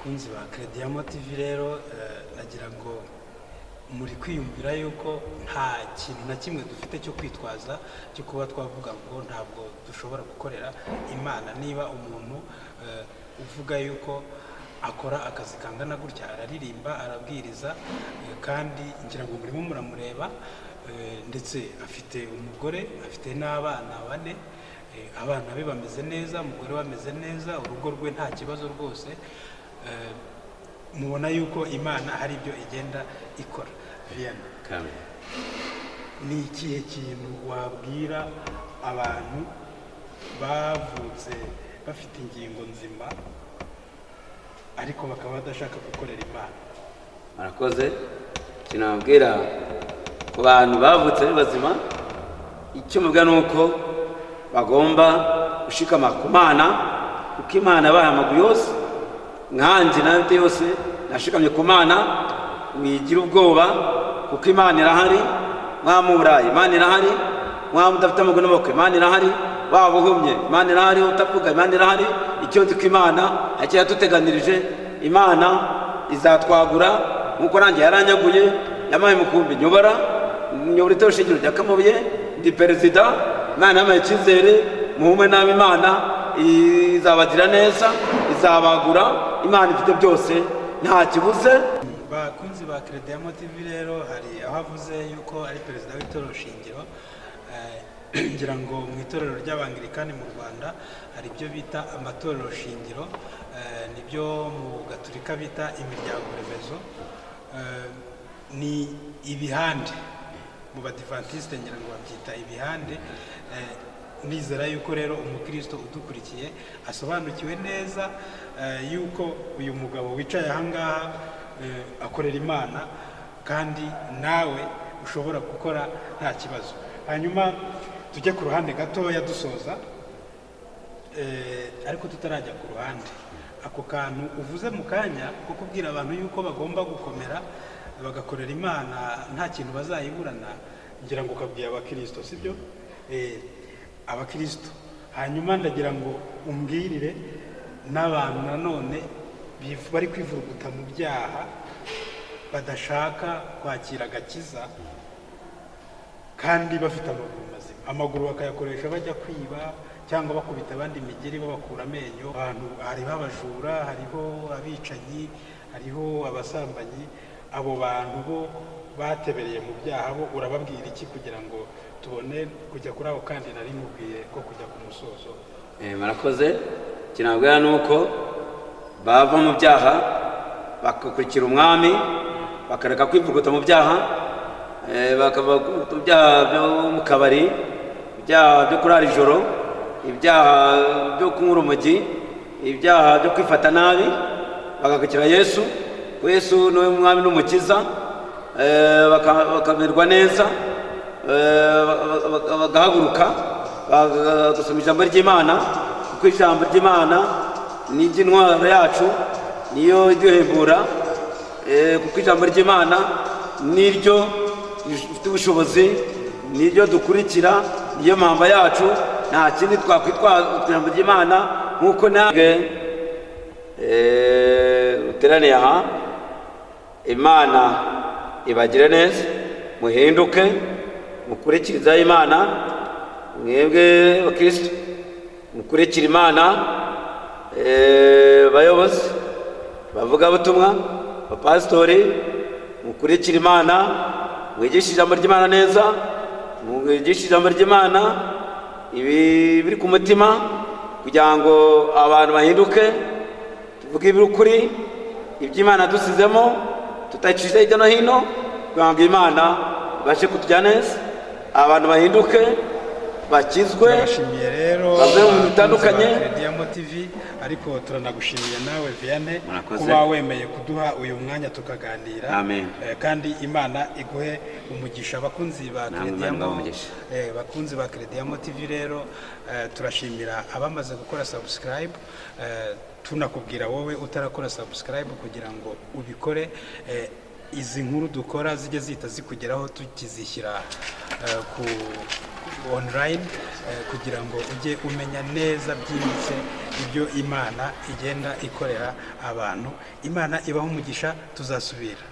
Bakunzi ba Crediamo TV rero, nagira ngo muri kwiyumvira yuko nta kintu na kimwe dufite cyo kwitwaza cyo kuba twavuga ngo ntabwo dushobora gukorera Imana. Niba umuntu uvuga yuko akora akazi kangana gutya, araririmba, arabwiriza, kandi ngira ngo murimo muramureba, ndetse afite umugore, afite n'abana bane. Abana be bameze neza, umugore we ameze neza, urugo rwe nta kibazo rwose. Mubona yuko Imana hari ibyo igenda ikora. Vianney, Amen. ni ikihe kintu wabwira abantu bavutse bafite ingingo nzima ariko bakaba badashaka gukorera Imana? Murakoze. Ikintu nababwira ku bantu bavutse ari bazima, icyo mubwira ni uko bagomba gushikama ku Mana, kuko Imana yabahaye amaguru yose. Nkanjye nawe yose nashikamye ku Mana. Mwigira ubwoba kuko Imana irahari. Mwaba mu Burayi, Imana irahari. Mwaba mudafite amaguru n'amaboko, Imana irahari. Waba uhumye, Imana irahari. Utavuga, Imana irahari. Icyo nzi ko Imana hari icyo yatuteganirije. Imana izatwagura nk'uko nanjye yaranyaguye, yampaye umukumbi nyobora, nyobora itorero shingiro rya Kamabuye, ndi perezida. Imana yampaye icyizere. Muhume nabi, Imana izabagira neza, izabagura. Imana ifite byose, nta kibuze. Bakunzi ba Crediamo TV rero, hari aho avuze yuko ari perezida w'itorero shingiro. Ngira ngo mu itorero ry'Abangirikani mu Rwanda hari ibyo bita amatorero shingiro, nibyo mu Gaturika bita imiryango remezo, ni ibihande. Mu Badivantiste ngira ngo babyita ibihande. Nizera yuko rero umukristo udukurikiye asobanukiwe neza yuko uyu mugabo wicaye ahangaha akorera Imana, kandi nawe ushobora gukora nta kibazo. Hanyuma tujye ku ruhande gatoya dusoza, ariko tutarajya ku ruhande, ako kantu uvuze mu kanya ko kubwira abantu yuko bagomba gukomera bagakorera Imana nta kintu bazayiburana, ngira ngo ukabwira abakirisito, sibyo? Abakirisito. Hanyuma ndagira ngo umbwirire n'abantu nanone bari kwivuruguta mu byaha, badashaka kwakira agakiza kandi bafite amaguru mazima, amaguru bakayakoresha bajya kwiba cyangwa bakubita abandi imigeri babakura amenyo. Abantu hariho abajura, hariho abicanyi, hariho abasambanyi. Abo bantu bo batebereye mu byaha, bo urababwira iki kugira ngo tubone kujya kuri abo kandi nari mubwiye ko kujya ku musozo? Murakoze. Ikintu nababwira ni uko bava mu byaha bagakurikira Umwami, bakareka kwivuguta mu byaha, bakava mu byaha byo mu kabari, ibyaha byo kurara ijoro, ibyaha byo kunywa urumogi, ibyaha byo kwifata nabi, bagakurikira Yesu, kuko Yesu niwe Mwami n'Umukiza. Bakamererwa neza, bagahaguruka bagasoma ijambo ry'Imana, kuko ijambo ry'Imana ni intwaro yacu, niyo iduhembura, kuko ijambo ry'Imana niryo rifite ubushobozi, niryo dukurikira, niyo mpamba yacu. Nta kindi twakwitwaza ijambo ry'Imana. Nk'uko nawe uteraniye aha, Imana ibagire neza, muhinduke, mukurikiriza Imana. Mwebwe bakristo mukurikira Imana, bayobozi, bavugabutumwa, bapasitori, mukurikira Imana, mwigishe ijambo ry'Imana neza, mwigishe ijambo ry'Imana ibi biri ku mutima kugira ngo abantu bahinduke. Tuvuge ibiri ukuri, iby'Imana dusizemo tutacisha hirya no hino, kugira ngo Imana ibashe kutujya neza, abantu bahinduke, bakizwe, Turabashimiye rero bave mu bintu bitandukanye. Crediamo TV, ariko turanagushimiye nawe Vianney Murakoze. kuba wemeye kuduha uyu mwanya tukaganira. Amen. Kandi Imana iguhe umugisha. Abakunzi ba Namwe Imana Crediamo ibahe umugisha. Bakunzi ba Crediamo TV rero, turashimira abamaze gukora subscribe, tunakubwira wowe utarakora subscribe kugira ngo ubikore. Izi nkuru dukora zijye zihita zikugeraho tukizishyira ku online, kugira ngo ujye umenya neza byimbitse ibyo Imana igenda ikorera abantu. Imana ibaho umugisha, tuzasubira.